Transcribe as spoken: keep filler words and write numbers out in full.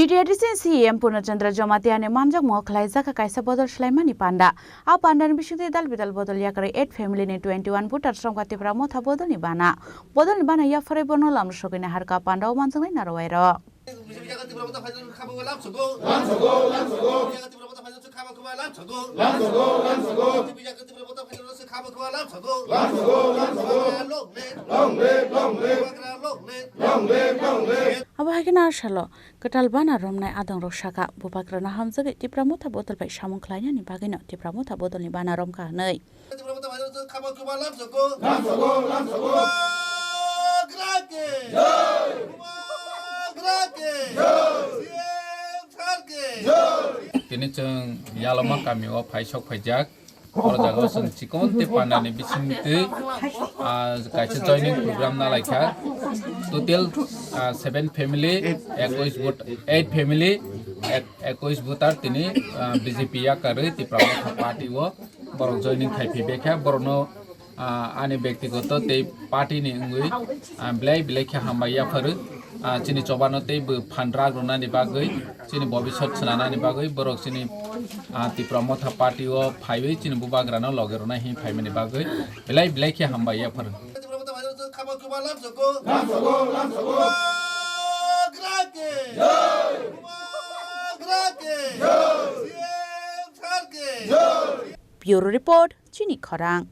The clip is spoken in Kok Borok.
T T A D C C E M Purna Chandra Jamatia ni manjakmung khlaijak kaisa bodol swlaimani panda. A panda ni bisingtwi dal bidal bodol yakarwi eight family ni twenty one voter sromkha Tipra Motha bodol ni bana. Bodol ni bana yapharwi bono lam sogwi naharkha panda o manjaknai narwai rok. Abo hai khe na salo kwtal bana romnai adongrok sakha, bubagrano hamjagwi Tipra Motha bodol bai samung khlainani bagwino Tipra Motha bodolni bana romkha hwnwi. Tini chwng Yaloma kamio phai sok phaijak. Oro jaga o chwng chikon tei pandani bisingtwi, ah, kaisa joining program nalaikha. Total, ah, seven family, ekush vote, eight family, ek-, ekush voter tini, ah, B J P yakarwi Tipra Motha party o borok joining khai phaibaikha. Borokno, ah, ani bektigoto tei party ni wngwi, ah, belai belai khe hambai yapharo. Ah, chini chobano tei bo phan rak rwnani bagwi, chini bobisot swnanani bagwi borok chini, ah, Tipra Motha party o phaiwi chini bubagrano loge rwna hwnwi phaimani bagwi belai belai khe hambai yapharo. Bureau Report, Chini Khorang.